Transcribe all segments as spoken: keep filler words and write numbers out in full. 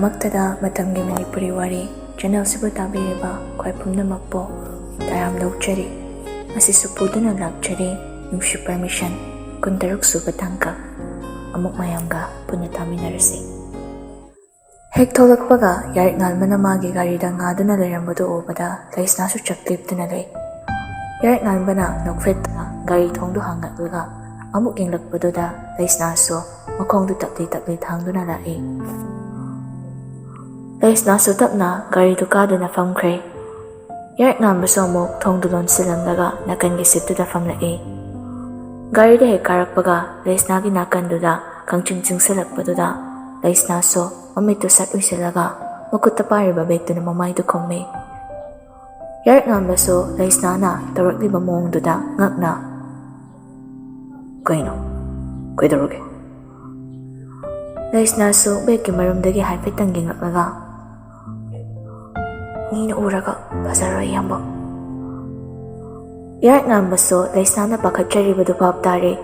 ꯃꯛꯇꯗ ꯃꯇꯝꯒꯤ ꯃꯅꯤꯄꯨꯔꯤ ꯋꯥꯔꯤ ꯆꯦꯅꯦꯜꯁꯤꯕꯨ ꯇꯥꯕꯤꯔꯤꯕ ꯑꯩꯈꯣꯏ ꯄꯨꯝꯅꯃꯛꯄꯨ ꯇꯔꯥꯝ ꯂꯧꯖꯔꯤ꯫ ꯑꯁꯤꯁꯨ ꯄꯨꯗꯨꯅ ꯂꯥꯛꯆꯔꯤ ꯅꯨꯡꯁꯤ ꯄꯔꯃꯤꯁꯟ ꯀꯨꯟꯇꯔꯨꯛ ꯁꯨꯕ ꯇꯥꯡꯀꯛ꯫ ꯑꯃꯨꯛ ꯃꯌꯥꯝꯒ ꯄꯨꯟꯅ ꯇꯥꯃꯤꯟꯅꯔꯁꯤ꯫ ꯍꯦꯛ ꯊꯣꯛꯂꯛꯄꯒ ꯌꯥꯏꯔꯤꯛ ꯉꯥꯟꯕꯅ ꯃꯥꯒꯤ ꯒꯥꯔꯤꯗ ꯉꯥꯗꯨꯅ ꯂꯩꯔꯝꯕꯗꯨ ꯎꯕꯗ ꯂꯩꯁꯅꯥꯁꯨ ꯆꯞ ꯂꯦꯞꯇꯨꯅ ꯂꯩ꯫ ꯌꯥꯏꯔꯤꯛ ꯉꯥꯟꯕꯅ ꯅꯣꯛꯐꯦꯠꯇꯨꯅ ꯒꯥꯔꯤ ꯊꯣꯡꯗꯨ ꯍꯥꯡꯉꯛꯂꯒ ꯑꯃꯨꯛ ꯌꯦꯡꯂꯛꯄꯗꯨꯗ ꯂꯩꯁꯅꯥꯁꯨ ꯃꯈꯣꯡꯗꯨ ꯇꯞꯂꯤ ꯇꯞꯂꯤ ꯊꯥꯡꯗꯨꯅ ꯂꯥꯛꯏ꯫ ꯂꯩꯁꯅꯥꯁꯨ ꯇꯞꯅ ꯒꯥꯔꯤꯗꯨ ꯀꯥꯗꯨꯅ ꯐꯝꯈ꯭ꯔꯦ꯫ ꯌꯥꯏꯔꯤꯛ ꯉꯥꯟꯕꯁꯨ ꯑꯃꯨꯛ ꯊꯣꯡꯗꯨ ꯂꯣꯟꯁꯤꯜꯂꯝꯂꯒ ꯅꯥꯀꯟꯒꯤ ꯁꯤꯠꯇꯨꯗ ꯐꯝꯂꯛꯏ꯫ ꯒꯥꯔꯤꯗ ꯍꯦꯛ ꯀꯥꯔꯛꯄꯒ ꯂꯩꯁꯅꯥꯒꯤ ꯅꯥꯀꯟꯗꯨꯗ ꯀꯪꯆꯤꯡ ꯆꯤꯡꯁꯤꯜꯂꯛꯄꯗꯨꯗ ꯂꯩꯁꯅꯥꯁꯨ ꯃꯃꯤꯠꯇꯨ ꯁꯠ ꯎꯏꯁꯤꯜꯂꯒ ꯃꯈꯨꯠꯇ ꯄꯥꯏꯔꯤꯕ ꯕꯦꯒꯇꯨꯅ ꯃꯃꯥꯏꯗꯨ ꯈꯨꯝꯃꯤ꯫ ꯌꯥꯏꯔꯤꯛ ꯉꯥꯟꯕꯁꯨ ꯂꯩꯁꯅꯥꯅ ꯇꯧꯔꯛꯂꯤꯕ ꯃꯑꯣꯡꯗꯨꯗ ꯉꯛꯅ, "ꯀꯩꯅꯣ? ꯀꯩꯗꯧꯔꯒꯦ?" ꯂꯩꯁꯅꯥꯁꯨ ꯕꯦꯒꯀꯤ ꯃꯔꯨꯝꯗꯒꯤ ꯍꯥꯏꯐꯦꯠꯇꯪ ꯌꯦꯡꯂꯛꯂꯒ, "ꯃꯤꯅ ꯎꯔꯒ ꯐꯖꯔꯣꯏ, ꯏꯌꯥꯝꯕ꯫" ꯌꯥꯏꯔꯤꯛ ꯉꯥꯟꯕꯁꯨ ꯂꯩꯁꯅꯥꯅ ꯄꯥꯈꯠꯆꯔꯤꯕꯗꯨ ꯚꯥꯞ ꯇꯥꯔꯦ꯫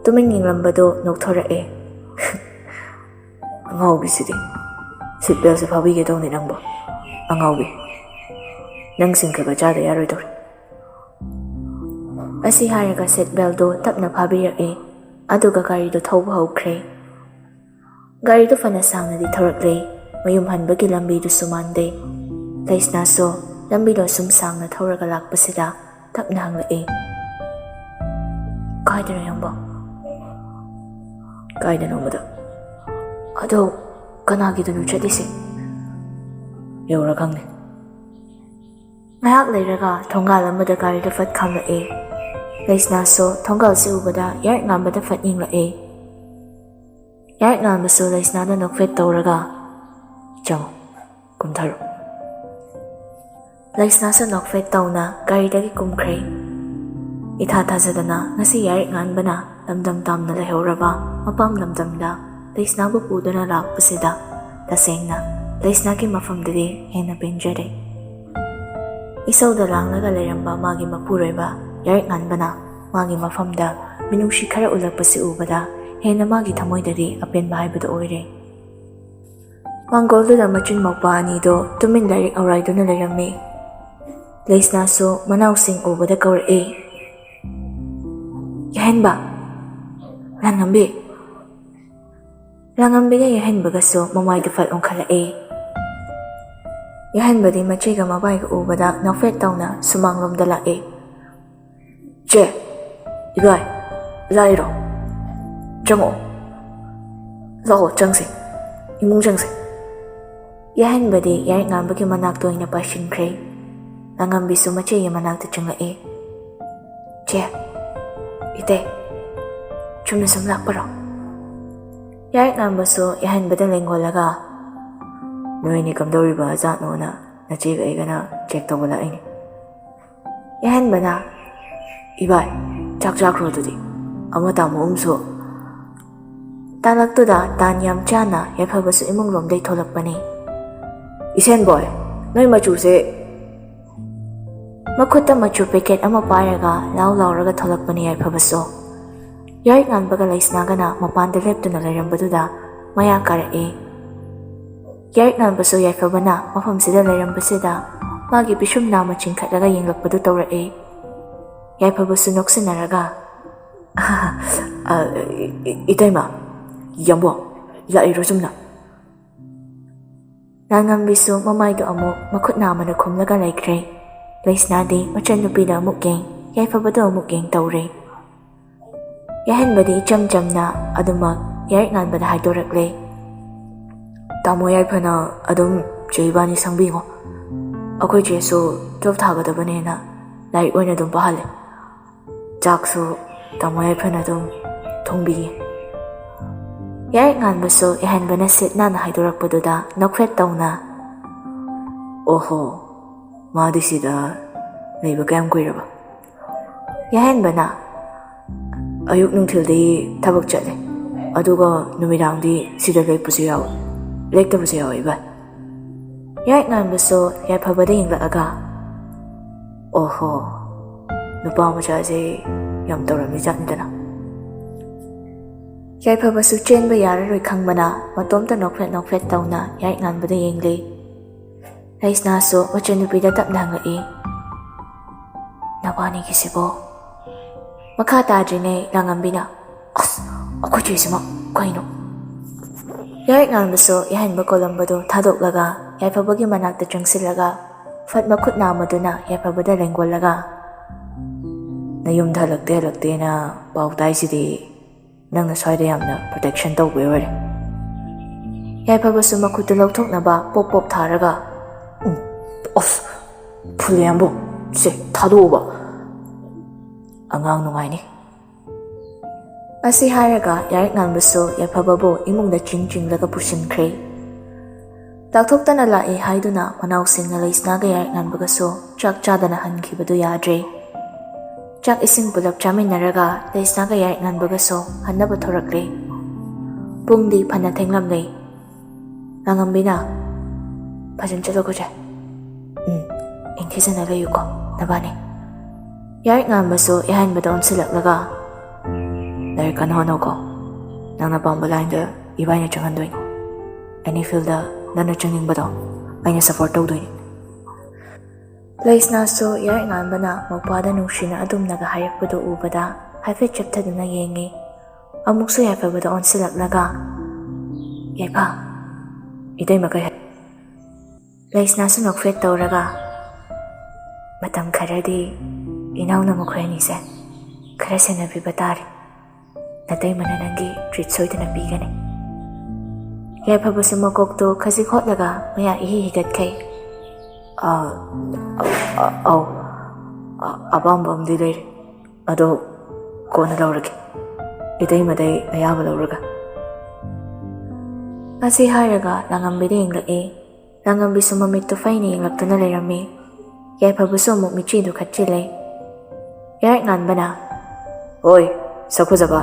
ꯇꯨꯃꯤꯟ ꯌꯦꯡꯂꯝꯕꯗꯨ ꯅꯣꯛꯊꯣꯔꯛꯑꯦ꯫ "ꯑꯉꯥꯎꯕꯤꯁꯤꯗꯤ꯫ ꯁꯤꯠ ꯕꯦꯜꯁꯦ ꯐꯥꯕꯤꯒꯦ ꯇꯧꯅꯤ ꯅꯪꯕꯣ꯫ ꯑꯉꯥꯎꯕꯤ꯫ ꯅꯪ ꯁꯤꯡ ꯈꯔ ꯈꯔ ꯆꯥꯗ ꯌꯥꯔꯣꯏꯗꯧꯔꯤ꯫" ꯑꯁꯤ ꯍꯥꯏꯔꯒ ꯁꯤꯠ ꯕꯦꯜꯗꯨ ꯇꯞꯅ ꯐꯥꯕꯤꯔꯛꯑꯦ꯫ ꯑꯗꯨꯒ ꯒꯥꯔꯤꯗꯨ ꯊꯧꯕ ꯍꯧꯈ꯭ꯔꯦ꯫ ꯒꯥꯔꯤꯗꯨ ꯐꯅ ꯁꯥꯡꯅꯗꯤ ꯊꯧꯔꯛꯂꯦ꯫ ꯃꯌꯨꯝ ꯍꯟꯕꯒꯤ ꯂꯝꯕꯤꯗꯨꯁꯨ ꯃꯥꯟꯗꯦ꯫ ꯂꯩꯁꯅꯥꯁꯨ ꯂꯝꯕꯤꯗꯣ ꯑꯁꯨꯝ ꯁꯥꯡꯅ ꯊꯧꯔꯒ ꯂꯥꯛꯄꯁꯤꯗ ꯇꯞꯅ ꯍꯪꯂꯛꯏ, "ꯀꯥꯏꯗꯅꯣ, ꯏꯌꯥꯝꯕ?" "ꯀꯥꯏꯗꯅꯣ ꯑꯃꯗ꯫ ꯑꯗꯣ ꯀꯅꯥꯒꯤꯗꯅꯣ ꯆꯠꯂꯤꯁꯦ?" "ꯌꯧꯔ ꯈꯪꯅꯤ꯫" ꯉꯥꯏꯍꯥꯛ ꯂꯩꯔꯒ ꯊꯣꯡꯒꯥꯜ ꯑꯃꯗ ꯒꯥꯔꯤꯗꯨ ꯐꯠ ꯈꯥꯝꯂꯛꯑꯦ꯫ ꯂꯩꯁꯅꯥꯁꯨ ꯊꯣꯡꯒꯥꯜꯁꯤ ꯎꯕꯗ ꯌꯥꯏꯔꯤꯛ ꯉꯥꯟꯕꯗ ꯐꯠ ꯌꯦꯡꯂꯛꯑꯦ꯫ ꯌꯥꯏꯔꯤꯛ ꯉꯥꯟꯕꯁꯨ ꯂꯩꯁꯅꯥꯗ ꯅꯣꯛꯐꯦꯠ ꯇꯧꯔꯒ, "ꯆꯪꯉꯣ, ꯀꯨꯝꯊꯔꯣ꯫" ꯂꯩꯁꯅꯥꯁꯨ ꯅꯣꯛꯐꯦꯠ ꯇꯧꯅ ꯒꯥꯔꯤꯗꯒꯤ ꯀꯨꯝꯈ꯭ꯔꯦ꯫ ꯏꯊꯥ ꯊꯥꯖꯗꯅ ꯉꯁꯤ ꯌꯥꯏꯔꯤꯛ ꯉꯥꯟꯕꯅ ꯂꯝꯗꯝ ꯇꯥꯝꯅ ꯂꯩꯍꯧꯔꯕ ꯃꯄꯥꯝ ꯂꯝꯗꯝꯗ ꯂꯩꯁꯅꯥꯕꯨ ꯄꯨꯗꯨꯅ ꯂꯥꯛꯄꯁꯤꯗ ꯇꯁꯦꯡꯅ ꯂꯩꯁꯅꯥꯒꯤ ꯃꯐꯝꯗꯗꯤ ꯍꯦꯟꯅ ꯄꯦꯟꯖꯔꯦ꯫ ꯏꯁꯧꯗ ꯂꯥꯡꯂꯒ ꯂꯩꯔꯝꯕ ꯃꯥꯒꯤ ꯃꯄꯨꯔꯣꯏꯕ ꯌꯥꯏꯔꯤꯛ ꯉꯥꯟꯕꯅ ꯃꯥꯒꯤ ꯃꯐꯝꯗ ꯃꯤꯅꯨꯡꯁꯤ ꯈꯔ ꯎꯠꯂꯛꯄꯁꯤ ꯎꯕꯗ ꯍꯦꯟꯅ ꯃꯥꯒꯤ ꯊꯃꯣꯏꯗꯗꯤ ꯑꯄꯦꯟꯕ ꯍꯥꯏꯕꯗꯨ ꯑꯣꯏꯔꯦ꯫ ꯃꯥꯡꯒꯣꯜꯗꯨꯗ ꯃꯆꯤꯟ ꯃꯧꯄꯥ ꯑꯅꯤꯗꯣ ꯇꯨꯃꯤꯟ ꯂꯥꯏꯔꯤꯛ ꯑꯧꯔꯥꯏꯗꯨꯅ ꯂꯩꯔꯝꯃꯤ꯫ ꯂꯩꯁꯅꯥꯁꯨ ꯃꯅꯥꯎꯁꯤꯡ ꯎꯕꯗ ꯀꯧꯔꯛꯏ, "ꯌꯥꯍꯦꯟꯕ! ꯂꯥꯡꯉꯝꯕꯤ!" ꯂꯥꯡꯉꯝꯕꯤꯒ ꯌꯥꯍꯦꯟꯕꯒꯁꯨ ꯃꯃꯥꯏꯗꯨ ꯐꯠ ꯑꯣꯟꯈꯠꯂꯛꯏ꯫ ꯌꯥꯍꯦꯟꯕꯗꯤ ꯃꯆꯦꯒ ꯃꯕꯥꯏꯒ ꯎꯕꯗ ꯅꯣꯛꯐꯦꯠ ꯇꯧꯅ ꯁꯨꯃꯥꯡꯂꯣꯝꯗ ꯂꯥꯛꯏ꯫ "ꯆꯦ, ꯏꯕꯥꯏ, ꯂꯥꯛꯏꯔꯣ? ꯆꯪꯉꯛꯑꯣ꯫ ꯂꯥꯛꯑꯣ, ꯆꯪꯁꯦ꯫ ꯏꯃꯨꯡ ꯆꯪꯁꯦ꯫" ꯌꯥꯍꯦꯟꯕꯗꯤ ꯌꯥꯏꯔꯤꯛ ꯉꯥꯟꯕꯒꯤ ꯃꯅꯥꯛꯇ ꯑꯣꯏꯅ ꯄꯥꯏꯁꯤꯟꯈ꯭ꯔꯦ꯫ ꯂꯥꯡꯉꯝꯕꯤꯁꯨ ꯃꯆꯦꯒꯤ ꯃꯅꯥꯛꯇ ꯆꯪꯂꯛꯏ꯫ "ꯆꯦ, ꯏꯇꯩ, ꯆꯨꯝꯅ ꯁꯨꯝ ꯂꯥꯛꯄꯔꯣ?" ꯌꯥꯏꯔꯤꯛ ꯉꯥꯟꯕꯁꯨ ꯌꯥꯍꯦꯟꯕꯗ ꯂꯦꯡꯒꯣꯜꯂꯒ, "ꯅꯣꯏꯅꯤ ꯀꯝꯗꯧꯔꯤꯕ ꯖꯥꯠꯅꯣꯅ ꯅꯆꯦꯒ ꯑꯩꯒꯅ ꯆꯦꯛ ꯇꯧꯕ ꯂꯥꯛꯏꯅꯤ꯫" ꯌꯥꯍꯦꯟꯕꯅ, "ꯏꯕꯥꯏ, ꯆꯥꯛ ꯆꯥꯈ꯭ꯔꯣ ꯑꯗꯨꯗꯤ, ꯑꯃ ꯇꯥꯃꯣ ꯑꯃꯁꯨ꯫" ꯇꯥꯂꯛꯇꯨꯗ ꯇꯥꯟ ꯌꯥꯝ ꯆꯥꯅ ꯌꯥꯏꯐꯕꯁꯨ ꯏꯃꯨꯡ ꯂꯣꯝꯗꯩ ꯊꯣꯛꯂꯛꯄꯅꯤ꯫ "ꯏꯁꯦꯟꯕꯣꯏ, ꯅꯣꯏ ꯃꯆꯨꯁꯦ!" ꯃꯈꯨꯠꯇ ꯃꯆꯨ ꯄꯦꯀꯦꯠ ꯑꯃ ꯄꯥꯏꯔꯒ ꯂꯥꯎ ꯂꯥꯎꯔꯒ ꯊꯣꯛꯂꯛꯄꯅꯤ ꯌꯥꯏꯐꯕꯁꯨ꯫ ꯌꯥꯏꯔꯤꯛ ꯉꯥꯟꯕꯒ ꯂꯩꯁꯅꯥꯒꯅ ꯃꯄꯥꯟꯗ ꯂꯦꯞꯇꯨꯅ ꯂꯩꯔꯝꯕꯗꯨꯗ ꯃꯌꯥ ꯀꯥꯔꯛꯏ꯫ ꯌꯥꯏꯔꯤꯛ ꯉꯥꯟꯕꯁꯨ ꯌꯥꯏꯐꯕꯅ ꯃꯐꯝꯁꯤꯗ ꯂꯩꯔꯝꯕꯁꯤꯗ ꯃꯥꯒꯤ ꯄꯤꯁꯨꯝ ꯅꯥꯝꯃ ꯆꯤꯡꯈꯠꯂꯒ ꯌꯦꯡꯂꯛꯄꯗꯨ ꯇꯧꯔꯛꯏ꯫ ꯌꯥꯏꯐꯕꯁꯨ ꯅꯣꯛꯁꯤꯟꯅꯔꯒ, "ꯑ, ꯏ-, ꯏꯇꯩꯃ, ꯌꯥꯝꯕꯣ, ꯂꯥꯛꯏꯔꯣ ꯆꯨꯝꯅ?" ꯂꯥꯡꯉꯝꯕꯤꯁꯨ ꯃꯃꯥꯏꯗꯨ ꯑꯃꯨꯛ ꯃꯈꯨꯠ ꯅꯥꯝꯃꯅ ꯈꯨꯝꯂꯒ ꯂꯩꯈ꯭ꯔꯦ꯫ ꯂꯩꯁꯅꯥꯗꯤ ꯃꯆꯟꯅꯨꯄꯤꯗ ꯑꯃꯨꯛ ꯌꯦꯡ, ꯌꯥꯏꯐꯕꯗ ꯑꯃꯨꯛ ꯌꯦꯡ ꯇꯧꯔꯦ꯫ ꯌꯥꯍꯦꯟꯕꯗꯤ ꯏꯆꯝ ꯆꯝꯅ ꯑꯗꯨꯃꯛ ꯌꯥꯏꯔꯤꯛ ꯉꯥꯟꯕꯗ ꯍꯥꯏꯗꯣꯔꯛꯂꯦ꯫ "ꯇꯥꯃꯣ ꯌꯥꯏꯐꯅ ꯑꯗꯨꯝ ꯆꯦ ꯏꯕꯥꯅꯤ ꯁꯪꯕꯤꯉꯣ꯫ ꯑꯩꯈꯣꯏ ꯆꯦꯁꯨ ꯇꯨꯋꯦꯜꯐ ꯊꯥꯒꯗꯕꯅꯦꯅ ꯂꯥꯏꯔꯤꯛ ꯑꯣꯏꯅ ꯑꯗꯨꯝ ꯄꯥꯍꯜꯂꯦ꯫ ꯆꯥꯛꯁꯨ ꯇꯥꯃꯣ ꯌꯥꯏꯐꯅ ꯑꯗꯨꯝ ꯊꯣꯡꯕꯤꯌꯦ꯫" ꯌꯥꯏꯔꯤꯛ ꯉꯥꯟꯕꯁꯨ ꯌꯥꯍꯦꯟꯕꯅ ꯁꯤꯠ ꯅꯥꯟꯅ ꯍꯥꯏꯗꯣꯔꯛꯄꯗꯨꯗ ꯅꯣꯛꯐꯦꯠ ꯇꯧꯅ, "ꯑꯣꯍꯣ, ꯃꯥꯗꯤ ꯁꯤꯗ ꯂꯩꯕ ꯀꯌꯥꯝ ꯀꯨꯏꯔꯕ?" ꯌꯥꯍꯦꯟꯕꯅ, "ꯑꯌꯨꯛ ꯅꯨꯡꯊꯤꯜꯗꯤ ꯊꯕꯛ ꯆꯠꯂꯦ, ꯑꯗꯨꯒ ꯅꯨꯃꯤꯗꯥꯡꯗꯤ ꯁꯤꯗ ꯂꯦꯛꯄꯁꯨ ꯌꯥꯎꯋꯦ, ꯂꯦꯛꯇꯕꯁꯨ ꯌꯥꯎꯋꯦ ꯏꯕꯥꯏ꯫" ꯌꯥꯏꯔꯤꯛ ꯉꯥꯟꯕꯁꯨ ꯌꯥꯏꯐꯕꯗ ꯌꯦꯡꯂꯛꯑꯒ, "ꯑꯣꯍꯣ, ꯅꯨꯄꯥ ꯃꯆꯥꯁꯦ ꯌꯥꯝ ꯇꯧꯔꯝꯃꯤ ꯖꯥꯠꯅꯤꯗꯅ꯫" ꯌꯥꯏꯐꯕꯁꯨ ꯆꯦꯟꯕ ꯌꯥꯔꯔꯣꯏ ꯈꯪꯕꯅ ꯃꯇꯣꯝꯇ ꯅꯣꯛꯐꯦꯠ ꯅꯣꯛꯐꯦꯠ ꯇꯧꯅ ꯌꯥꯏꯔꯤꯛ ꯉꯥꯟꯕꯗ ꯌꯦꯡꯂꯤ꯫ ꯂꯩꯁꯅꯥꯁꯨ ꯃꯆꯟꯅꯨꯄꯤꯗ ꯇꯞꯅ ꯍꯪꯂꯛꯏ, "ꯅꯕꯥꯅꯤꯒꯤꯁꯤꯕꯣ?" ꯃꯈꯥ ꯇꯥꯗ꯭ꯔꯤꯉꯩ ꯂꯥꯡꯉꯝꯕꯤꯅ, "ꯑꯁ, ꯑꯩꯈꯣꯏ ꯆꯦꯁꯤꯃ ꯀꯩꯅꯣ?" ꯌꯥꯏꯔꯤꯛ ꯉꯥꯟꯕꯁꯨ ꯌꯥꯍꯟꯕ ꯀꯣꯂꯝꯕꯗꯨ ꯊꯥꯗꯣꯛꯂꯒ ꯌꯥꯏꯐꯕꯒꯤ ꯃꯅꯥꯛꯇ ꯆꯪꯁꯤꯜꯂꯒ ꯐꯠ ꯃꯈꯨꯠ ꯅꯥꯝꯃꯗꯨꯅ ꯌꯥꯏꯐꯕꯗ ꯂꯦꯡꯒꯣꯜꯂꯒ, "ꯅꯌꯨꯝꯗ ꯍꯜꯂꯛꯇꯦ ꯍꯜꯂꯛꯇꯦꯅ ꯄꯥꯎ ꯇꯥꯏꯁꯤꯗꯤ꯫ ꯅꯪꯅ ꯁ꯭ꯋꯥꯏꯗ ꯌꯥꯝꯅ protection ꯇꯧꯕꯩ ꯑꯣꯏꯔꯦ꯫" ꯌꯥꯏꯐꯕꯁꯨ ꯃꯈꯨꯠꯇꯨ ꯂꯧꯊꯣꯛꯅꯕ ꯄꯣꯞ ꯄꯣꯞ ꯊꯥꯔꯒ, "ꯎꯝ, ꯑꯁ, ꯐꯨꯜꯂꯦ ꯌꯥꯝꯕꯨ, ꯁꯦ ꯊꯥꯗꯣꯛꯎꯕ, ꯑꯉꯥꯡ ꯅꯨꯡꯉꯥꯏꯅꯤ꯫" ꯑꯁꯤ ꯍꯥꯏꯔꯒ ꯌꯥꯏꯔꯤꯛ ꯉꯥꯟꯕꯁꯨ ꯌꯥꯏꯐꯕꯕꯨ ꯏꯃꯨꯡꯗ ꯆꯤꯡ ꯆꯤꯡꯂꯒ ꯄꯨꯁꯤꯟꯈ꯭ꯔꯦ꯫ ꯂꯥꯛꯊꯣꯛꯇꯅ ꯂꯥꯛꯏ ꯍꯥꯏꯗꯨꯅ ꯃꯅꯥꯎꯁꯤꯡꯅ ꯂꯩꯁꯅꯥꯒ ꯌꯥꯏꯔꯤꯛ ꯉꯥꯟꯕꯒꯁꯨ ꯆꯥꯛ ꯆꯥꯗꯅ ꯍꯟꯈꯤꯕꯗꯨ ꯌꯥꯗ꯭ꯔꯦ꯫ ꯆꯥꯛ ꯏꯁꯤꯡ ꯄꯨꯂꯞ ꯆꯥꯃꯤꯟꯅꯔꯒ ꯂꯩꯁꯅꯥꯒ ꯌꯥꯏꯔꯤꯛ ꯉꯥꯟꯕꯒꯁꯨ ꯍꯟꯅꯕ ꯊꯣꯔꯛꯂꯦ꯫ ꯄꯨꯡꯗꯤ ꯐꯅ ꯊꯦꯡꯂꯝꯂꯦ꯫ ꯂꯥꯡꯉꯝꯕꯤꯅ, "ꯐꯖꯅ ꯆꯠꯂꯣ ꯈꯣꯠꯁꯦ꯫ ꯎꯝ, ꯏꯪꯊꯤꯖꯅ ꯂꯩꯌꯨꯀꯣ ꯅꯕꯥꯅꯤ꯫" ꯌꯥꯏꯔꯤꯛ ꯉꯥꯟꯕꯁꯨ ꯌꯥꯍꯟꯕꯗ ꯑꯣꯟꯁꯤꯜꯂꯛꯂꯒ, "ꯂꯥꯏꯔꯤꯛ ꯀꯟꯅ ꯍꯣꯠꯅꯧꯀꯣ꯫ ꯅꯪꯅ ꯄꯥꯝꯕ ꯂꯥꯏꯟꯗ ꯏꯕꯥꯏꯅ ꯆꯪꯍꯟꯗꯣꯏꯅꯤ꯫ ꯑꯦꯅꯤ ꯐꯤꯜꯗ ꯅꯪꯅ ꯆꯪꯅꯤꯡꯕꯗꯣ ꯑꯩꯅ ꯁꯞꯄꯣꯔꯠ ꯇꯧꯗꯣꯏꯅꯤ꯫" ꯂꯩꯁꯅꯥꯁꯨ ꯌꯥꯏꯔꯤꯛ ꯉꯥꯟꯕꯅ ꯃꯧꯄ꯭ꯋꯥꯗ ꯅꯨꯡꯁꯤꯅ ꯑꯗꯨꯝꯅꯒ ꯍꯥꯏꯔꯛꯄꯗꯨ ꯎꯕꯗ ꯍꯥꯏꯐꯦꯠ ꯆꯞꯊꯗꯨꯅ ꯌꯦꯡꯉꯤ꯫ ꯑꯃꯨꯛꯁꯨ ꯌꯥꯏꯐꯕꯗ ꯑꯣꯟꯁꯤꯜꯂꯛꯂꯒ, "ꯌꯥꯏꯐ, ꯏꯇꯩꯃ ꯀꯩ ꯍꯥꯏ?" ꯂꯩꯁꯅꯥꯁꯨ ꯅꯣꯛꯐꯦꯠ ꯇꯧꯔꯒ, "ꯃꯇꯝ ꯈꯔꯗꯤ ꯏꯅꯥꯎꯅ ꯃꯈꯣꯏ ꯑꯅꯤꯁꯦ ꯈꯔ ꯁꯦꯟꯅꯕꯤꯕ ꯇꯥꯔꯦ꯫ ꯅꯇꯩꯃꯅ ꯅꯪꯒꯤ ꯇ꯭ꯔꯤꯠ ꯁꯣꯏꯗꯅ ꯄꯤꯒꯅꯤ꯫" ꯌꯥꯏꯐꯕꯁꯨ ꯃꯀꯣꯛꯇꯣ ꯈꯖꯤꯛ ꯍꯣꯠꯂꯒ ꯃꯌꯥ ꯏꯍꯤ ꯍꯤꯒꯠꯈꯩ꯫ "ꯑ, ꯑ, ꯑ, ꯑꯧ, ꯑ, ꯑꯄꯥꯝꯕ ꯑꯃꯗꯤ ꯂꯩꯔꯦ꯫ ꯑꯗꯣ ꯀꯣꯟꯅ ꯂꯧꯔꯒꯦ꯫ ꯏꯇꯩꯃꯗꯩ ꯑꯌꯥꯕ ꯂꯧꯔꯒ꯫" ꯑꯁꯤ ꯍꯥꯏꯔꯒ ꯂꯥꯡꯉꯝꯕꯤꯗ ꯌꯦꯡꯂꯛꯏ꯫ ꯂꯥꯡꯉꯝꯕꯤꯁꯨ ꯃꯃꯤꯠꯇꯨ ꯐꯩꯅ ꯌꯦꯡꯂꯛꯇꯨꯅ ꯂꯩꯔꯝꯃꯤ꯫ ꯌꯥꯏꯐꯕꯁꯨ ꯑꯃꯨꯛ ꯃꯤꯠꯆꯤꯗꯨ ꯈꯠꯆꯤꯜꯂꯦ꯫ ꯌꯥꯏꯔꯤꯛ ꯉꯥꯟꯕꯅ, "ꯍꯣꯏ, ꯁꯛ ꯐꯖꯕ꯫"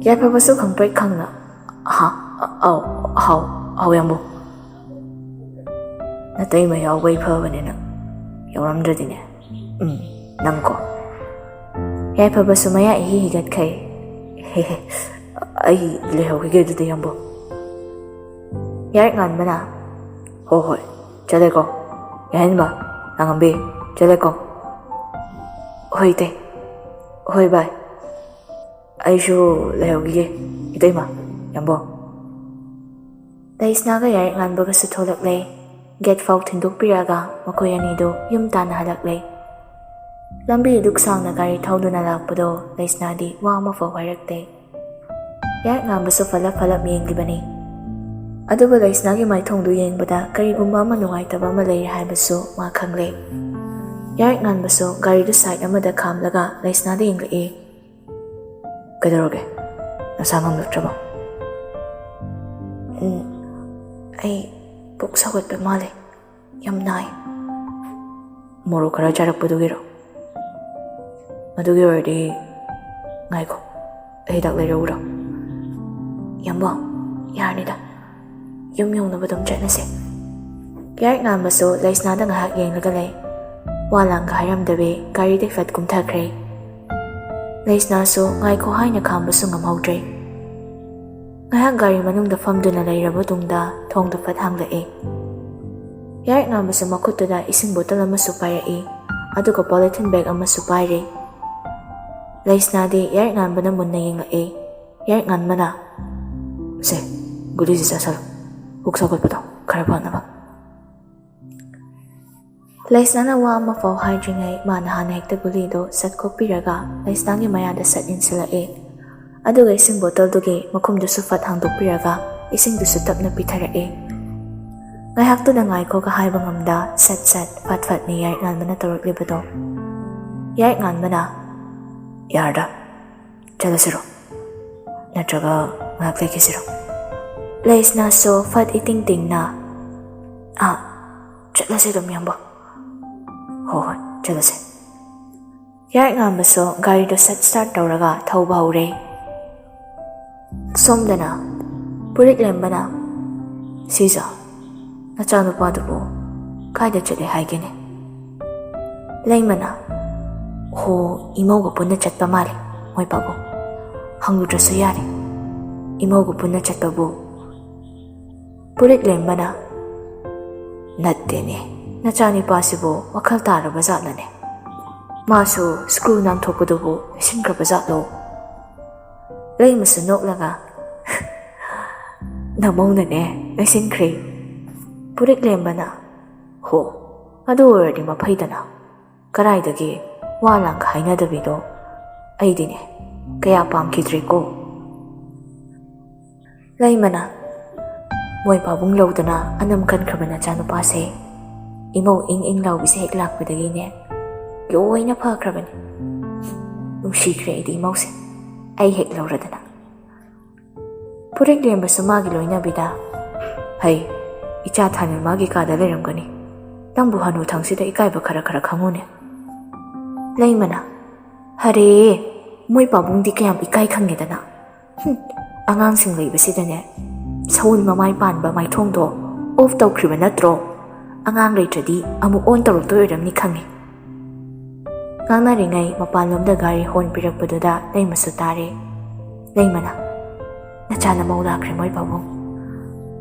ꯌꯥꯏꯐꯕꯁꯨ ꯈꯪꯄ꯭ꯔꯦꯛ ꯈꯪꯅ, "ꯍꯥ, ꯑ-, ꯑꯧ, ꯍꯥꯎ, ꯍꯥꯎ ꯌꯥꯝꯕꯨ꯫ ꯅꯇꯩꯃ ꯌꯥꯎꯕꯩ ꯐꯕꯅꯦ ꯅꯪ꯫ ꯌꯥꯎꯔꯝꯗ꯭ꯔꯗꯤꯅꯦ꯫ ꯎꯝ, ꯅꯪꯀꯣ꯫" ꯌꯥꯏꯐꯕꯁꯨ ꯃꯌꯥ ꯏꯍꯤ ꯍꯤꯒꯠꯈꯩ꯫ ꯍꯦ ꯍꯦ, ꯑꯩ ꯂꯩꯍꯧꯈꯤꯒꯦ ꯑꯗꯨꯗꯤ, ꯌꯥꯝꯕꯣ꯫ ꯌꯥꯏꯔꯛ ꯉꯥꯟꯕꯅ, "ꯍꯣ ꯍꯣꯏ, ꯆꯠꯂꯦꯀꯣ꯫ ꯌꯥꯍꯦꯟꯕ, ꯉꯥꯉꯝꯕꯤ, ꯆꯠꯂꯦꯀꯣ꯫" "ꯍꯣꯏ ꯏꯇꯩ, ꯍꯣꯏ ꯚꯥꯏ, ꯑꯩꯁꯨ ꯂꯩꯍꯧꯈꯤꯒꯦ ꯏꯇꯩꯃ, ꯌꯥꯝꯕꯣ꯫" ꯂꯩꯁꯅꯥꯒ ꯌꯥꯏꯔꯛ ꯉꯥꯟꯕꯒꯁꯨ ꯊꯣꯛꯂꯛꯂꯦ꯫ ꯒꯦꯠ ꯐꯥꯎ ꯊꯤꯟꯗꯣꯛꯄꯤꯔꯛꯑꯒ ꯃꯈꯣꯏ ꯑꯅꯤꯗꯨ ꯌꯨꯝ ꯇꯥꯟꯅ ꯍꯜꯂꯛꯂꯦ꯫ ꯂꯝꯕꯤ ꯑꯗꯨꯛ ꯁꯥꯡꯅ ꯒꯥꯔꯤ ꯊꯧꯗꯨꯅ ꯂꯥꯛꯄꯗꯣ ꯂꯩꯁꯅꯥꯗꯤ ꯋꯥ ꯑꯃꯐꯥꯎ ꯍꯥꯏꯔꯛꯇꯦ꯫ ꯌꯥꯏꯔꯛ ꯉꯥꯟꯕꯁꯨ ꯐꯠꯂꯞ ꯐꯠꯂꯞ ꯌꯦꯡꯂꯤꯕꯅꯤ꯫ ꯑꯗꯨꯕꯨ ꯂꯩꯁꯅꯥꯒꯤ ꯃꯥꯏꯊꯣꯡꯗꯨ ꯌꯦꯡꯕꯗ ꯀꯔꯤꯒꯨꯝꯕ ꯑꯃ ꯅꯨꯡꯉꯥꯏꯇꯕ ꯑꯃ ꯂꯩꯔꯦ ꯍꯥꯏꯕꯁꯨ ꯃꯥ ꯈꯪꯂꯦ꯫ ꯌꯥꯏꯔꯛ ꯉꯥꯟꯕꯁꯨ ꯒꯥꯔꯤꯗꯨ ꯁꯥꯏꯠ ꯑꯃꯗ ꯈꯥꯝꯂꯒ ꯂꯩꯁꯅꯥꯗ ꯌꯦꯡꯂꯛꯏ꯫ "ꯀꯩꯗꯧꯔꯒꯦ? ꯅꯁꯥ ꯉꯝꯂꯛꯇ꯭ꯔꯕꯣ?" "ꯎꯝ, ꯑꯩ ꯄꯨꯛ ꯁꯧꯒꯠꯄ ꯃꯥꯜꯂꯦ, ꯌꯥꯝ ꯅꯥꯏ꯫" "ꯃꯣꯔꯣꯛ ꯈꯔ ꯆꯥꯔꯛꯄꯗꯨꯒꯤꯔꯣ? ꯑꯗꯨꯒꯤ ꯑꯣꯏꯔꯗꯤ ꯉꯥꯏꯈꯣ, ꯑꯩ ꯍꯤꯗꯥꯛ ꯂꯩꯔꯛꯎꯔꯣ?" "ꯌꯥꯝꯕꯣ, ꯌꯥꯔꯅꯤꯗ, ꯌꯨꯝ ꯌꯧꯅꯕ ꯑꯗꯨꯝ ꯆꯠꯂꯁꯦ꯫" ꯌꯥꯏꯔꯛ ꯉꯥꯟꯕꯁꯨ ꯂꯩꯁꯅꯥꯗ ꯉꯥꯏꯍꯥꯛ ꯌꯦꯡꯂꯒ ꯂꯩ꯫ ꯋꯥ ꯂꯥꯡꯒ ꯍꯥꯏꯔꯝꯗꯕꯤ ꯒꯥꯔꯤꯗꯩ ꯐꯠ ꯀꯨꯝꯊꯈ꯭ꯔꯦ꯫ ꯂꯩꯁꯅꯥꯁꯨ ꯉꯥꯏꯈꯣ ꯍꯥꯏꯅ ꯈꯥꯝꯕꯁꯨ ꯉꯝꯍꯧꯗ꯭ꯔꯦ꯫ ꯉꯥꯏꯍꯥꯛ ꯒꯥꯔꯤ ꯃꯅꯨꯡꯗ ꯐꯝꯗꯨꯅ ꯂꯩꯔꯕ ꯇꯨꯡꯗ ꯊꯣꯡꯗꯨ ꯐꯠ ꯍꯥꯡꯂꯛꯏ꯫ ꯌꯥꯏꯔꯛ ꯉꯥꯟꯕꯁꯨ ꯃꯈꯨꯠꯇꯨꯗ ꯏꯁꯤꯡ ꯕꯣꯇꯜ ꯑꯃꯁꯨ ꯄꯥꯏꯔꯛꯏ, ꯑꯗꯨꯒ ꯄꯣꯂꯤꯊꯤꯟ ꯕꯦꯒ ꯑꯃꯁꯨ ꯄꯥꯏꯔꯤ꯫ ꯂꯩꯁꯅꯥꯗꯤ ꯌꯥꯏꯔꯛ ꯉꯥꯟꯕꯅ ꯃꯨꯟꯅ ꯌꯦꯡꯂꯛꯏ꯫ ꯌꯥꯏꯔꯛ ꯉꯥꯟꯕꯅ, "ꯁꯦ, ꯒꯨꯂꯤꯁꯤ ꯆꯥꯁꯜꯂꯨ, ꯄꯨꯛ ꯁꯧꯒꯠꯄꯗꯣ ꯈꯔ ꯐꯅꯕ꯫" ꯂꯩꯁꯅꯥꯅ ꯋꯥ ꯑꯃꯐꯥꯎ ꯍꯥꯏꯗ꯭ꯔꯤꯉꯩ ꯃꯥꯅ ꯍꯥꯟꯅ ꯍꯦꯛꯇ ꯒꯨꯂꯤꯗꯨ ꯁꯠ ꯈꯣꯛꯄꯤꯔꯒ ꯂꯩꯁꯅꯥꯒꯤ ꯃꯌꯥꯗ ꯁꯠ ꯏꯟꯁꯤꯜꯂꯛꯏ꯫ ꯑꯗꯨꯒ ꯏꯁꯤꯡ ꯕꯣꯇꯜꯗꯨꯒꯤ ꯃꯈꯨꯝꯗꯨꯁꯨ ꯐꯠ ꯍꯥꯡꯗꯣꯛꯄꯤꯔꯒ ꯏꯁꯤꯡꯗꯨꯁꯨ ꯇꯞꯅ ꯄꯤꯊꯔꯛꯏ꯫ ꯉꯥꯏꯍꯥꯛꯇꯨꯗ ꯉꯥꯏꯈꯣꯒ ꯍꯥꯏꯕ ꯉꯝꯗ ꯁꯠ ꯁꯠ ꯐꯠ ꯐꯠꯅꯤ ꯌꯥꯏꯔꯛ ꯉꯥꯟꯕꯅ ꯇꯧꯔꯛꯂꯤꯕꯗꯣ꯫ ꯌꯥꯏꯔꯛ ꯉꯥꯟꯕꯅ, "ꯌꯥꯔꯗ, ꯆꯠꯂꯁꯤꯔꯣ? ꯅꯠꯇ꯭ꯔꯒ ꯉꯥꯏꯍꯥꯛ ꯂꯩꯈꯤꯁꯤꯔꯣ?" ꯂꯩꯁꯅꯥꯁꯨ ꯐꯠ ꯏꯇꯤꯡ ꯇꯤꯡꯅ, "ꯑꯥ, ꯆꯠꯂꯁꯦ ꯑꯗꯨꯝ, ꯌꯥꯝꯕ꯫ ꯍꯣꯏ, ꯍꯣꯏ, ꯆꯠꯂꯁꯦ꯫" ꯌꯥꯏꯔꯛ ꯉꯥꯟꯕꯁꯨ ꯒꯥꯔꯤꯗꯨ ꯁꯠ ꯁ꯭ꯇꯥꯔꯠ ꯇꯧꯔꯒ ꯊꯧꯕ ꯍꯧꯔꯦ꯫ ꯁꯣꯝꯗꯅ ꯄꯨꯔꯤꯛꯂꯦꯝꯕꯅ, "ꯁꯤꯖ, ꯅꯆꯥꯅꯨꯄꯥꯗꯨꯕꯨ ꯀꯥꯏꯗ ꯆꯠꯂꯦ ꯍꯥꯏꯒꯦꯅꯦ?" ꯂꯩꯃꯅ, "ꯍꯣ, ꯏꯃꯧꯒ ꯄꯨꯟꯅ ꯆꯠꯄ ꯃꯥꯜꯂꯦ ꯃꯣꯏ ꯄꯥꯕꯨꯡ꯫ ꯍꯪꯂꯨꯗ꯭ꯔꯁꯨ ꯌꯥꯔꯦ, ꯏꯃꯧꯒ ꯄꯨꯟꯅ ꯆꯠꯄꯕꯨ꯫ ꯄꯨꯔꯤꯛꯂꯦꯝꯕꯅ, "ꯅꯠꯇꯦꯅꯦ, ꯅꯆꯥꯅꯤꯄꯥꯁꯤꯕꯨ ꯋꯥꯈꯜ ꯇꯥꯔꯕ ꯖꯥꯠꯂꯅꯦ? ꯃꯥꯁꯨ ꯁ꯭ꯀ꯭ꯔꯨ ꯅꯥꯟꯊꯣꯛꯄꯗꯨꯕꯨ ꯂꯣꯏꯁꯤꯟꯈ꯭ꯔꯕ ꯖꯥꯠꯂꯣ?" ꯂꯩꯃꯁꯨ ꯅꯣꯛꯂꯒ, "ꯅꯃꯧꯅꯅꯦ ꯂꯣꯏꯁꯤꯟꯈ꯭ꯔꯦ꯫" ꯄꯨꯔꯤꯛꯂꯦꯝꯕꯅ, "ꯍꯣ, ꯑꯗꯨ ꯑꯣꯏꯔꯗꯤ ꯃꯐꯩꯗꯅ꯫ ꯀꯔꯥꯏꯗꯒꯤ ꯋꯥ ꯂꯥꯡꯒ ꯍꯥꯏꯅꯗꯕꯤꯗꯣ ꯑꯩꯗꯤꯅꯦ ꯀꯌꯥ ꯄꯥꯝꯈꯤꯗ꯭ꯔꯦꯀꯣ꯫" ꯂꯩꯃꯅ, "ꯃꯣꯏ ꯄꯥꯕꯨꯡ ꯂꯧꯗꯅ ꯑꯅꯝ ꯀꯟꯈ꯭ꯔꯕ ꯅꯆꯥꯅꯨꯄꯥꯁꯦ ꯏꯃꯧ ꯏꯪ ꯏꯪ ꯂꯥꯎꯕꯤꯁꯦ ꯍꯦꯛ ꯂꯥꯛꯄꯗꯒꯤꯅꯦ ꯂꯣꯏꯅ ꯐꯈ꯭ꯔꯕꯅꯦ꯫ ꯅꯨꯡꯁꯤꯈ꯭ꯔꯦ ꯑꯩꯗꯤ ꯏꯃꯧꯁꯦ, ꯑꯩ ꯍꯦꯛ ꯂꯧꯔꯗꯅ꯫" ꯄꯨꯔꯤꯛꯂꯦꯝꯕꯁꯨ ꯃꯥꯒꯤ ꯂꯣꯏꯅꯕꯤꯗ, "ꯍꯩ, ꯏꯆꯥ ꯊꯥꯅꯤꯜ ꯃꯥꯒꯤ ꯀꯥꯗ ꯂꯩꯔꯝꯒꯅꯤ꯫ ꯅꯪꯕꯨ ꯍꯅꯨ ꯊꯪꯁꯤꯗ ꯏꯀꯥꯏꯕ ꯈꯔ ꯈꯔ ꯈꯪꯉꯨꯅꯦ꯫" ꯂꯩꯃꯅ, "ꯍꯔꯦ, ꯃꯣꯏ ꯄꯥꯕꯨꯡꯗꯤ ꯀꯌꯥꯝ ꯏꯀꯥꯏ ꯈꯪꯉꯦꯗꯅ꯫ ꯍꯨꯝ, ꯑꯉꯥꯡꯁꯤꯡ ꯂꯩꯕꯁꯤꯗꯅꯦ ꯁꯎꯟ ꯃꯃꯥꯏ ꯄꯥꯟꯕ ꯃꯥꯏꯊꯣꯡꯗꯣ ꯑꯣꯐ ꯇꯧꯈ꯭ꯔꯤꯕ ꯅꯠꯇ꯭ꯔꯣ? ꯑꯉꯥꯡ ꯂꯩꯇ꯭ꯔꯗꯤ ꯑꯃꯨꯛ ꯑꯣꯟ ꯇꯧꯔꯛꯇꯣꯏ ꯑꯣꯏꯔꯝꯅꯤ ꯈꯪꯉꯦ꯫" ꯉꯥꯡꯅꯔꯤꯉꯩ ꯃꯄꯥꯟꯂꯣꯝꯗ ꯒꯥꯔꯤ ꯍꯣꯔꯟ ꯄꯤꯔꯛꯄꯗꯨꯗ ꯂꯩꯃꯁꯨ ꯇꯥꯔꯦ꯫ ꯂꯩꯃꯅ, "ꯅꯆꯥ ꯅꯃꯧ ꯂꯥꯛꯈ꯭ꯔꯦ ꯃꯣꯏ ꯄꯥꯕꯨꯡ꯫"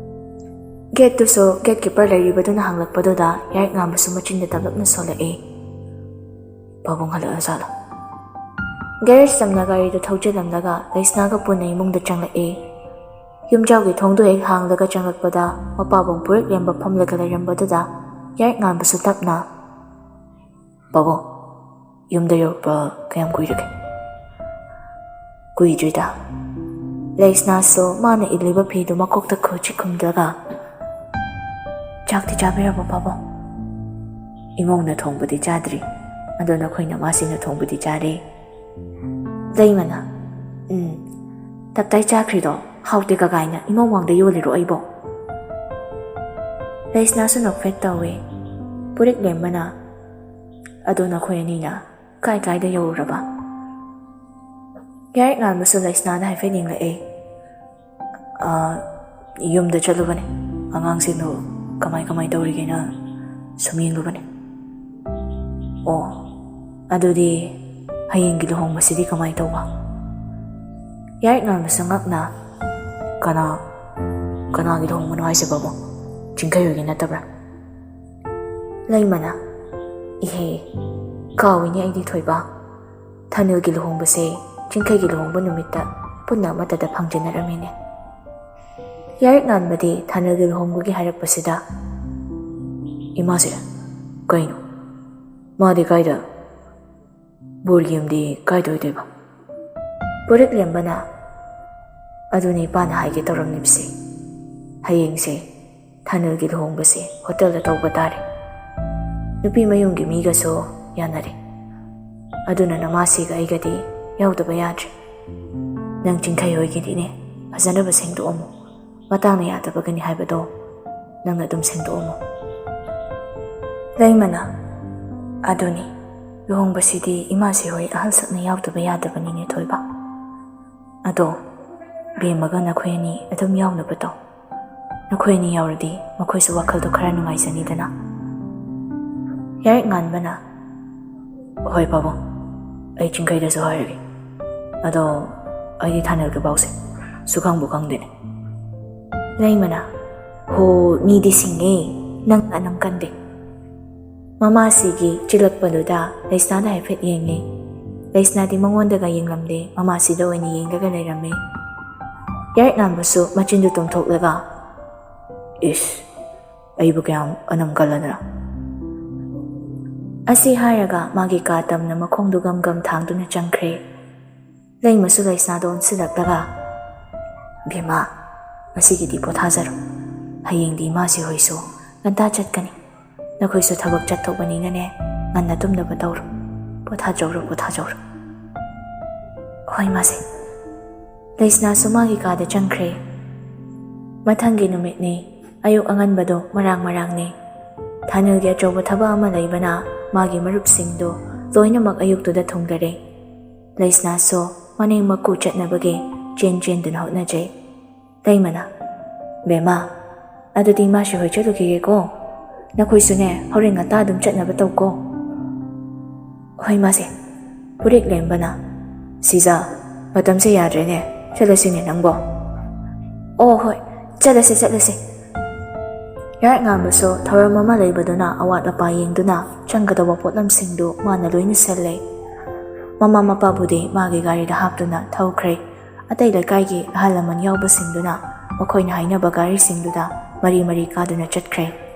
ꯒꯦꯠꯇꯨꯁꯨ ꯒꯦꯠ ꯀꯤꯄꯔ ꯂꯩꯔꯤꯕꯗꯨꯅ ꯍꯥꯡꯂꯛꯄꯗꯨꯗ ꯌꯥꯏꯔꯤꯛ ꯉꯥꯟꯕꯁꯨ ꯃꯆꯤꯟꯗ ꯇꯞꯂꯞꯅ ꯁꯣꯜꯂꯛꯑꯦ꯫ "ꯄꯥꯕꯨꯡ ꯍꯜꯂꯛꯑꯖꯥꯠꯂꯣ?" ꯒꯦꯔꯦꯖ ꯇꯝꯅ ꯒꯥꯔꯤꯗꯨ ꯊꯧꯖꯤꯜꯂꯝꯂꯒ ꯂꯩꯁꯅꯥꯒ ꯄꯨꯟꯅ ꯏꯃꯨꯡꯗ ꯆꯪꯂꯛꯑꯦ꯫ ꯌꯨꯝꯖꯥꯎꯒꯤ ꯊꯣꯡꯗꯣ ꯍꯦꯛ ꯍꯥꯡꯂꯒ ꯆꯪꯂꯛꯄꯗ ꯃꯄꯥꯕꯨꯡ ꯄꯨꯔꯤꯛꯂꯦꯝꯕ ꯐꯝꯂꯒ ꯂꯩꯔꯝꯕꯗꯨꯗ ꯌꯥꯏꯔꯤꯛ ꯉꯥꯟꯕꯁꯨ ꯇꯞꯅ, "ꯄꯥꯕꯨꯡ, ꯌꯨꯝꯗ ꯌꯧꯔꯛꯄ ꯀꯌꯥꯝ ꯀꯨꯏꯔꯒꯦ?" "ꯀꯨꯏꯗ꯭ꯔꯤꯗ꯫" ꯂꯩꯁꯅꯥꯁꯨ ꯃꯥꯅ ꯏꯜꯂꯤꯕ ꯐꯤꯗꯨ ꯃꯀꯣꯛꯇ ꯈꯨꯠꯁꯤ ꯈꯨꯝꯗ꯭ꯔꯒ, "ꯆꯥꯛꯇꯤ ꯆꯥꯕꯤꯔꯕꯣ ꯄꯥꯕꯨꯡ?" "ꯏꯃꯧꯅ ꯊꯣꯡꯕꯗꯤ ꯆꯥꯗ꯭ꯔꯤ, ꯑꯗꯣ ꯅꯈꯣꯏ ꯅꯃꯥꯁꯤꯡꯅ ꯊꯣꯡꯕꯗꯤ ꯆꯥꯔꯦ꯫" ꯂꯩꯃꯅ, "ꯎꯝ, ꯇꯞꯇꯥꯏ ꯆꯥꯈ꯭ꯔꯤꯗꯣ ꯍꯥꯎꯇꯦ ꯀꯀꯥꯏꯅ ꯏꯃꯧ ꯃꯥꯡꯗ ꯌꯣꯜꯂꯤꯔꯣ ꯑꯩꯕꯣ?" ꯂꯩꯁꯅꯥꯁꯨ ꯅꯣꯛꯐꯦꯠ ꯇꯧꯋꯦ꯫ ꯄꯨꯔꯤꯛꯂꯦꯝꯕꯅ, "ꯑꯗꯣ ꯅꯈꯣꯏ ꯑꯅꯤꯅ ꯀꯥꯏ ꯀꯥꯏꯗ ꯌꯧꯔꯨꯔꯕ?" ꯌꯥꯏꯔꯤꯛ ꯉꯥꯟꯕꯁꯨ ꯂꯩꯁꯅꯥꯗ ꯍꯥꯏꯐꯦꯠ ꯌꯦꯡꯂꯛꯑꯦ꯫ "ꯑ, ꯌꯨꯝꯗ ꯆꯠꯂꯨꯕꯅꯦ, ꯑꯉꯥꯡꯁꯤꯡꯗꯣ ꯀꯃꯥꯏ ꯀꯃꯥꯏ ꯇꯧꯔꯤꯒꯦꯅ ꯁꯨꯝ ꯌꯦꯡꯂꯨꯕꯅꯦ꯫" "ꯑꯣ, ꯑꯗꯨꯗꯤ ꯍꯌꯦꯡꯒꯤ ꯂꯨꯍꯣꯡꯕꯁꯤꯗꯤ ꯀꯃꯥꯏ ꯇꯧꯕ?" ꯌꯥꯏꯔꯤꯛ ꯉꯥꯟꯕꯁꯨ ꯉꯛꯅ, "ꯀꯅꯥ, ꯀꯅꯥꯒꯤ ꯂꯨꯍꯣꯡꯕꯅꯣ ꯍꯥꯏꯁꯤꯕꯣ? ꯆꯤꯡꯈꯩ ꯍꯣꯏꯒꯤ ꯅꯠꯇꯕ꯭ꯔꯥ?" ꯂꯩꯃꯅ, "ꯏꯍꯦ, ꯀꯥꯎꯏꯅꯦ ꯑꯩꯗꯤ ꯊꯣꯏꯕ꯫ ꯊꯥꯅꯤꯜꯒꯤ ꯂꯨꯍꯣꯡꯕꯁꯦ ꯆꯤꯡꯈꯩꯒꯤ ꯂꯨꯍꯣꯡꯕ ꯅꯨꯃꯤꯠꯇ ꯄꯨꯟꯅ ꯑꯃꯠꯇꯗ ꯐꯪꯖꯟꯅꯔꯝꯃꯤꯅꯦ꯫" ꯌꯥꯏꯔꯤꯛ ꯉꯥꯟꯕꯗꯤ ꯊꯥꯅꯤꯜꯒꯤ ꯂꯨꯍꯣꯡꯕꯒꯤ ꯍꯥꯏꯔꯛꯄꯁꯤꯗ, "ꯏꯃꯥꯁꯦ, ꯀꯩꯅꯣ? ꯃꯥꯗꯤ ꯀꯥꯏꯗ? ꯕꯣꯔꯒꯤ ꯌꯨꯝꯗꯤ ꯀꯥꯏꯗ ꯑꯣꯏꯗꯣꯏꯕ?" ꯄꯨꯔꯤꯛ ꯂꯦꯝꯕꯅ, "ꯑꯗꯨꯅꯤ ꯏꯄꯥꯅ ꯍꯥꯏꯒꯦ ꯇꯧꯔꯝꯂꯤꯕꯁꯦ꯫ ꯍꯌꯦꯡꯁꯦ ꯊꯥꯅꯤꯜꯒꯤ ꯂꯨꯍꯣꯡꯕꯁꯦ ꯍꯣꯇꯦꯜꯗ ꯇꯧꯕ ꯇꯥꯔꯦ꯫ ꯅꯨꯄꯤ ꯃꯌꯨꯝꯒꯤ ꯃꯤꯒꯁꯨ ꯌꯥꯅꯔꯦ꯫ ꯑꯗꯨꯅ ꯅꯃꯥꯁꯤꯒ ꯑꯩꯒꯗꯤ ꯌꯥꯎꯗꯕ ꯌꯥꯗ꯭ꯔꯦ꯫ ꯅꯪ ꯆꯤꯡꯈꯩ ꯍꯣꯏꯒꯤꯗꯤꯅꯦ, ꯐꯖꯅꯕ ꯁꯦꯡꯗꯣꯛꯑꯝꯃꯨ꯫ ꯃꯇꯥꯡꯅ ꯌꯥꯗꯕꯒꯅꯤ ꯍꯥꯏꯕꯗꯣ ꯅꯪꯅ ꯑꯗꯨꯝ ꯁꯦꯡꯗꯣꯛꯑꯝꯃꯨ꯫" ꯂꯩꯃꯅ, "ꯑꯗꯨꯅꯤ, ꯂꯨꯍꯣꯡꯕꯁꯤꯗꯤ ꯏꯃꯥꯁꯤ ꯍꯣꯏ ꯑꯍꯜ ꯁꯛꯅ ꯌꯥꯎꯗꯕ ꯌꯥꯗꯕꯅꯤꯅꯦ ꯊꯣꯏꯕ꯫ ꯑꯗꯣ ꯕꯦꯝꯃꯒ ꯅꯈꯣꯏ ꯑꯅꯤ ꯑꯗꯨꯝ ꯌꯥꯎꯅꯕ ꯇꯧ꯫ ꯅꯈꯣꯏ ꯑꯅꯤ ꯌꯥꯎꯔꯗꯤ ꯃꯈꯣꯏꯁꯨ ꯋꯥꯈꯜꯗꯣ ꯈꯔ ꯅꯨꯡꯉꯥꯏꯖꯅꯤꯗꯅ꯫" ꯌꯥꯏꯔꯤꯛ ꯉꯥꯟꯕꯅ, "ꯍꯣꯏ ꯄꯥꯕꯨꯡ, ꯑꯩ ꯆꯤꯡꯈꯩꯗꯁꯨ ꯍꯥꯏꯔꯒꯦ꯫ ꯑꯗꯣ ꯑꯩꯗꯤ ꯊꯥꯅꯤꯜꯒꯤ ꯄꯥꯎꯁꯦ ꯁꯨꯈꯪꯕꯨ ꯈꯪꯗꯦꯅꯦ꯫" ꯂꯩꯃꯅ, "ꯍꯣ, ꯃꯤꯗꯤ ꯁꯤꯡꯉꯦ, ꯅꯪ ꯑꯅꯝ ꯀꯟꯗꯦ꯫" ꯃꯃꯥꯁꯤꯒꯤ ꯆꯤꯜꯂꯛꯄꯗꯨꯗ ꯂꯩꯁꯅꯥꯗ ꯍꯥꯏꯐꯦꯠ ꯌꯦꯡꯉꯦ꯫ ꯂꯩꯁꯅꯥꯗꯤ ꯃꯉꯣꯟꯗꯒ ꯌꯦꯡꯂꯝꯗꯦ, ꯃꯃꯥꯁꯤꯗ ꯑꯣꯏꯅ ꯌꯦꯡꯂꯒ ꯂꯩꯔꯝꯃꯦ꯫ ꯌꯥꯏꯔꯤꯛ ꯉꯥꯟꯕꯁꯨ ꯃꯆꯤꯟꯗꯨ ꯇꯨꯝꯊꯣꯛꯂꯒ, "ꯏꯁ, ꯑꯩꯕꯨ ꯀꯌꯥꯝ ꯑꯅꯝ ꯀꯜꯂꯗꯅ?" ꯑꯁꯤ ꯍꯥꯏꯔꯒ ꯃꯥꯒꯤ ꯀꯥ ꯇꯝꯅ ꯃꯈꯣꯡꯗꯨ ꯒꯝ ꯒꯝ ꯊꯥꯡꯗꯨꯅ ꯆꯪꯈ꯭ꯔꯦ꯫ ꯂꯩꯃꯁꯨ ꯂꯩꯁꯅꯥꯗ ꯑꯣꯟꯁꯤꯜꯂꯛꯂꯒ, "ꯕꯦꯝꯃ, ꯉꯁꯤꯒꯤꯗꯤ ꯄꯣꯊꯥꯖꯔꯣ꯫ ꯍꯌꯦꯡꯗꯤ ꯏꯃꯥꯁꯤ ꯍꯣꯏꯁꯨ ꯉꯟꯇꯥ ꯆꯠꯀꯅꯤ꯫ ꯅꯈꯣꯏꯁꯨ ꯊꯕꯛ ꯆꯠꯊꯣꯛꯄꯅꯤꯅꯅꯦ, ꯉꯟꯅ ꯇꯨꯝꯅꯕ ꯇꯧꯔꯣ꯫ ꯄꯣꯊꯥꯖꯧꯔꯣ, ꯄꯣꯊꯥꯖꯧꯔꯣ꯫" "ꯍꯣꯏ, ꯃꯥꯁꯦ꯫" ꯂꯩꯁꯅꯥꯁꯨ ꯃꯥꯒꯤ ꯀꯥꯗ ꯆꯪꯈ꯭ꯔꯦ꯫ ꯃꯊꯪꯒꯤ ꯅꯨꯃꯤꯠꯅꯤ꯫ ꯑꯌꯨꯛ ꯑꯉꯟꯕꯗꯣ ꯃꯔꯥꯡ ꯃꯔꯥꯡꯅꯤ꯫ ꯊꯥꯅꯤꯜꯒꯤ ꯑꯆꯧꯕ ꯊꯕꯛ ꯑꯃ ꯂꯩꯕꯅ ꯃꯥꯒꯤ ꯃꯔꯨꯞꯁꯤꯡꯗꯣ ꯂꯣꯏꯅꯃꯛ ꯑꯌꯨꯛꯇꯨꯗ ꯊꯨꯡꯂꯔꯦ꯫ ꯂꯩꯁꯅꯥꯁꯨ ꯃꯅꯦꯝ ꯃꯀꯨ ꯆꯠꯅꯕꯒꯤ ꯆꯦꯟ ꯆꯦꯟꯗꯨꯅ ꯍꯣꯠꯅꯖꯩ꯫ ꯂꯩꯃꯅ, "ꯕꯦꯝꯃ, ꯑꯗꯨꯗꯤ ꯏꯃꯥꯁꯤ ꯍꯣꯏ ꯆꯠꯂꯨꯈꯤꯒꯦꯀꯣ꯫ ꯅꯈꯣꯏꯁꯨꯅꯦ, ꯍꯣꯔꯦꯟ ꯉꯟꯇꯥ ꯑꯗꯨꯝ ꯆꯠꯅꯕ ꯇꯧꯀꯣ꯫" "ꯍꯣꯏ, ꯃꯥꯁꯦ꯫" ꯄꯨꯔꯤꯛ ꯂꯦꯝꯕꯅ, "ꯁꯤꯖ, ꯃꯇꯝꯁꯦ ꯌꯥꯗ꯭ꯔꯦꯅꯦ, ꯆꯠꯂꯁꯤꯅꯦ ꯅꯪꯕꯣ꯫ ꯑꯣ ꯍꯣꯏ, ꯆꯠꯂꯁꯦ ꯆꯠꯂꯁꯦ꯫ ꯌꯥꯔꯛꯉꯥꯟꯕꯁꯨ ꯊꯧꯔꯝ ꯑꯃ ꯂꯩꯕꯗꯨꯅ ꯑꯋꯥꯠ ꯑꯄꯥ ꯌꯦꯡꯗꯨꯅ ꯆꯪꯒꯗꯧꯕ ꯄꯣꯠꯂꯝꯁꯤꯡꯗꯨ ꯃꯥꯅ ꯂꯣꯏꯅ ꯁꯤꯜꯂꯦ꯫ ꯃꯃꯥ ꯃꯄꯥꯕꯨꯗꯤ ꯃꯥꯒꯤ ꯒꯥꯔꯤꯗ ꯍꯥꯞꯇꯨꯅ ꯊꯧꯈ꯭ꯔꯦ꯫ ꯑꯇꯩ ꯂꯩꯀꯥꯏꯒꯤ ꯑꯍꯜ ꯂꯃꯟ ꯌꯥꯎꯕꯁꯤꯡꯗꯨꯅ ꯃꯈꯣꯏꯅ ꯍꯥꯏꯅꯕ ꯒꯥꯔꯤꯁꯤꯡꯗꯨꯗ ꯃꯔꯤ ꯃꯔꯤ ꯀꯥꯗꯨꯅ ꯆꯠꯈ꯭ꯔꯦ꯫